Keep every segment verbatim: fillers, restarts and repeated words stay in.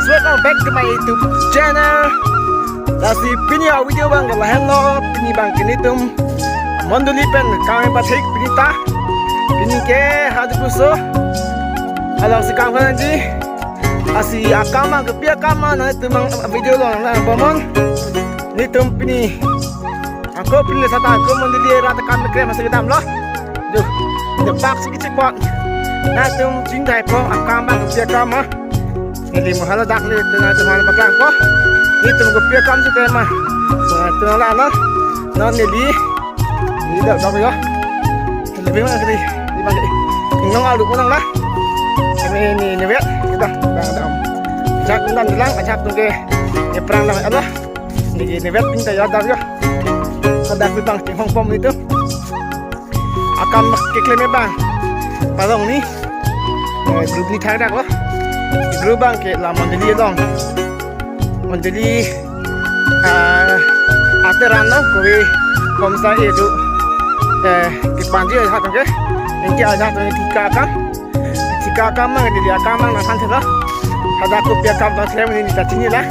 Welcome back to my YouTube channel. Lasi pini a-video abang ke lahenlo, pini abang ke netum mondoli pen kami pathik pini ta. Pini ke hadi puso along si kam kanji. Lasi akam abang ke pi akam ma nangtum abang video along nangbomnon. Netum pini ako pini sata ako mondoli rat kam keklem si kedamlo. Duh, depak si kechipot. Nangtum chingthaipo akam abang ke pi akam ma. Neli mo hala dak le tengah tengah paklangpo. Netum ke pi akam si tema. Tengah tengah la no. Non neli. Neli dak dak yo. Lebih mana kali. Di bagi. Nong alu ko nang la. Kami ni ni wet. Kita bang dam. Jak nang dalang, jak tungke. Ye perang dam Allah. Ni ni wet pinta ya dak yo. Kadak bang ting hong pom netum. Akam keklem abang. Palong ni. Eh, group ni thakdak lo. Group abang ke la mondoli along. Mondoli, ah, ateran lo, kove komsa edu. Eh, kepanji aja tungke. Anke aja tungke thika akam. Thika akam abang, neli akam abang nangthan thelo. Hadak kopi akam abang klem neli ta chinine la.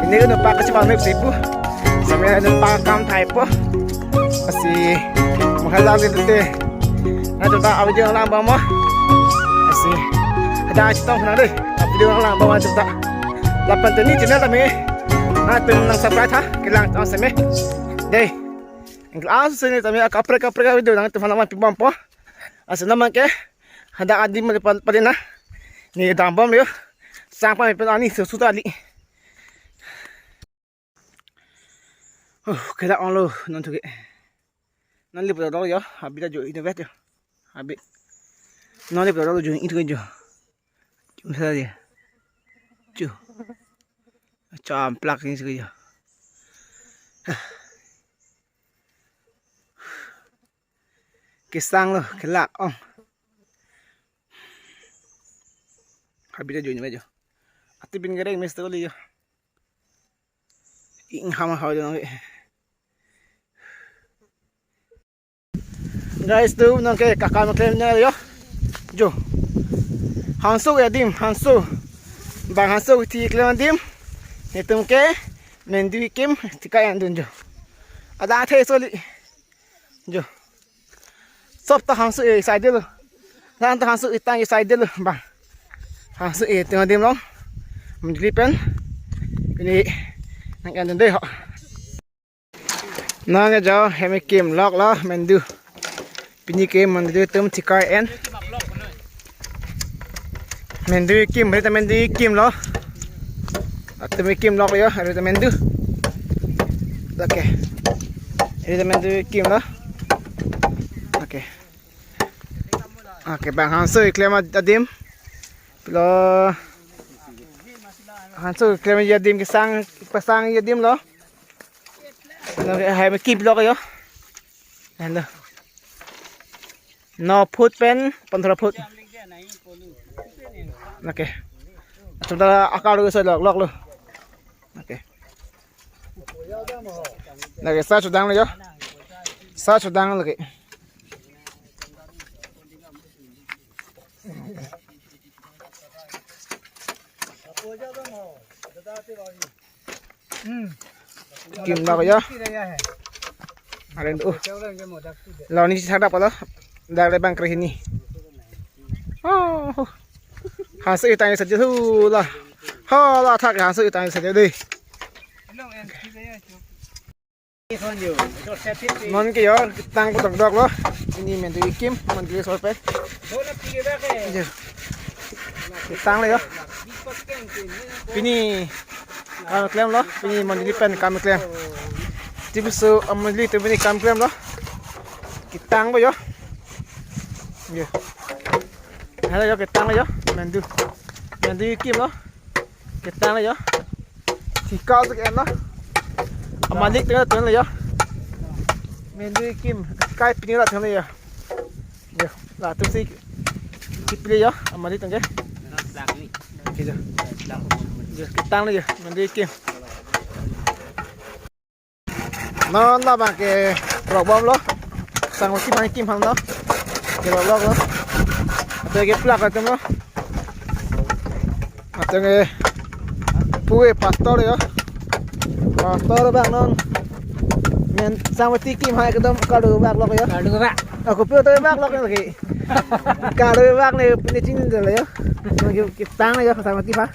Neli ke nopak kachipame sipu. Sampai nopak akam thaipo. Lasi, manghala le te. Nangtum ta a-video nangbomnon. Lasi, hadak chetong nang dei. A-video nangbomnon nangtum ta. Lapen te ne channel tame nangtum nang subscribe tha, kelang tang seme. Dei. Anke laso ne tame akaprek kaprek a-video nangtum aphan nangpibompo. Lasi non abang ke hadak adim le pal-, pale na. Ne dambom yo. Sang pa pen ani susu ta li. Oh, kela onglo non thuke. Non le pura dok yo, abi ta jo inutvet yo. Abi. Non le pura dok jo inutvet jo. Masa dia. Chu. Champlak ni sih yo. Kesang lo, kela ong. Abi ta jo inutvet jo. Ati bin gareng mes to li yo. Ingham hau dong. Guys, tu nang ke kakam klem ne yo. Jo. Hangso adim, hangso. Bang hangso thi klem adim. Netum ke mendu kim thika en dun jo. Ada the soli. Jo. Sop ta hangso e side lo. Nang ta hangso itang e side lo ba. Hangso e teng adim long. Mondoli pen. Pini nang kan dei ho. Nang jo hem kimlok lo mendu. Pini ke mendu tum thika en. Mendu kim, beta mendu kimlo. Atum kimlok yo, beta mendu. Okay. Beta mendu kimlo. Okay. Okay, bang hangso klem adim. Lo. Hangso klem adim kesang, pasang adim lo. Lo ke hai me kip lo yo. Hello. No foot pen, pondro foot. Okay. Atum ta akar lo so lok lok lo. Okay. Lake sa chudang lo yo. Sa chudang lake. Kimlok yo. Aren tu. Launi si sadap lo. Dak le bang krehini. Oh. Hangso itang saja hu la. Ha la thak hangso itang saja dei. Non ke yo, ketang putok dok lo. Pini mendu kim, mendu sorpe. Yo. Ketang lo yo. Pini kam klem lo, pini mondoli pen kam klem. Tipuso, ah, mondoli tu pini kam klem lo. Ketang bo yo. Yo. Hello yo, ketang lo yo. Mendu. Mendu kim lo. Ketang lo yo. Thika tu ke na. Amalik tengah tengah lo yo. Mendu kim. Kai pini la tengah lo yo. Yo, latum si kipli yo, amalik tengah. Oke yo. Yo, ketang lo yo. Mendu kim. Non labang ke rok bom lo. Sang lo kim hang kim hang lo. Ke rok lo. Atau ke plak atum lo. Atau ke Lapu ke pastor yo. Pastor abang non. Men Sangmeti akim hai kedam kado bak lok yo. Kado bak. Ako pio to bak lok lagi. Kado bak ne pini chin de yo. Lagi ketang yo Sangmeti pa.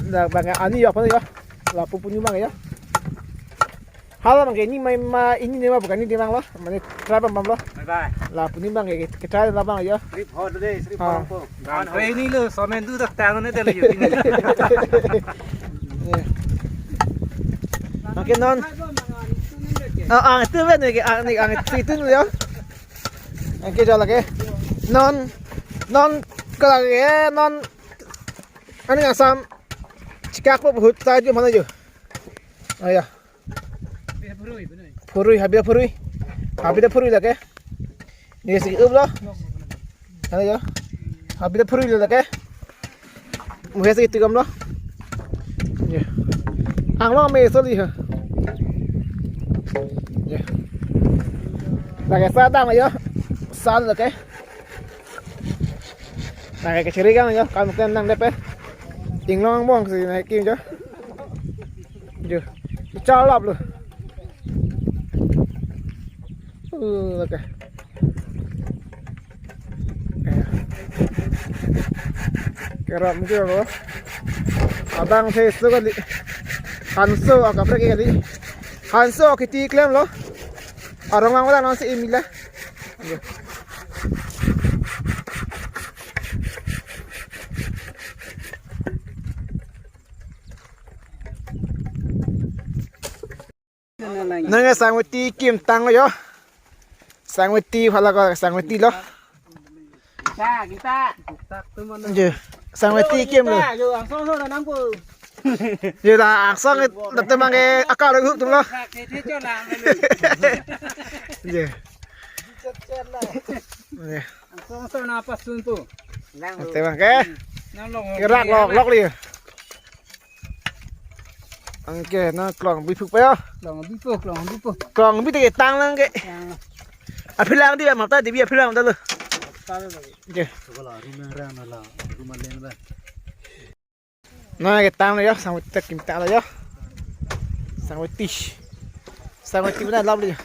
Dak bang ani yo apa yo. Lapu pu ni bang yo. Hala bang ke ini mai ma ini ne ma bukan ini bang lo. Mane try bang bang lo. Bye bye. Lapu ni bang ke ke try la bang yo. Trip ho deh, trip Ha. Ho po. Bang ko ini lo, somen tu tak tangan ni deh lo yuk ini. Ye. Makin non. Oh, ang itu kan ni ang ni ang itu itu yo. Ang ke jalan ke. Non non kalau ke non ani asam cikak po buhut taju mana ju. Oh ya. Phurui, habida phurui. Habida phurui lake. Ni si up lo. Ano yo? Habida phurui lo lake. Muhe si itu kam lo. Ye. Ang lo me so li ha. Ye. Lake sa dang yo. San lake. Lake kechiri kan yo. Kan kan nang depe. Inglong bong si na kim jo. Jo. Chalap lo. Uh, okay. Kerap mungkin lo. Abang Facebook kali. Hanso akaprek kali. Hanso kiti klem lo. Arong ang wala non si imila. Nang Sangmeti akim tang yo. Sangmeti phala ko Sangmeti lo. Kita, kita. Je, Sangmeti akim lo. Yo, langsung so na nang ko. Je, langsung datang mang ke akar hup tum lo. Je. Je. Langsung so na pas sun tu. Datang mang ke. Nang long. Kerak lok lok li. Angke na klong bipuk pa yo. Klong bipo, klong bipo. Klong bi te tang lang ke. Yang Aphilang di mata di bi aphilang ta lo. Talo lagi. Oke. Sekolah rumah rang na la, rumah lain ba. Na ke tang lo yo, Sangmeti akim tang lo yo. Sangmeti. Sangmeti bina lap lo yo.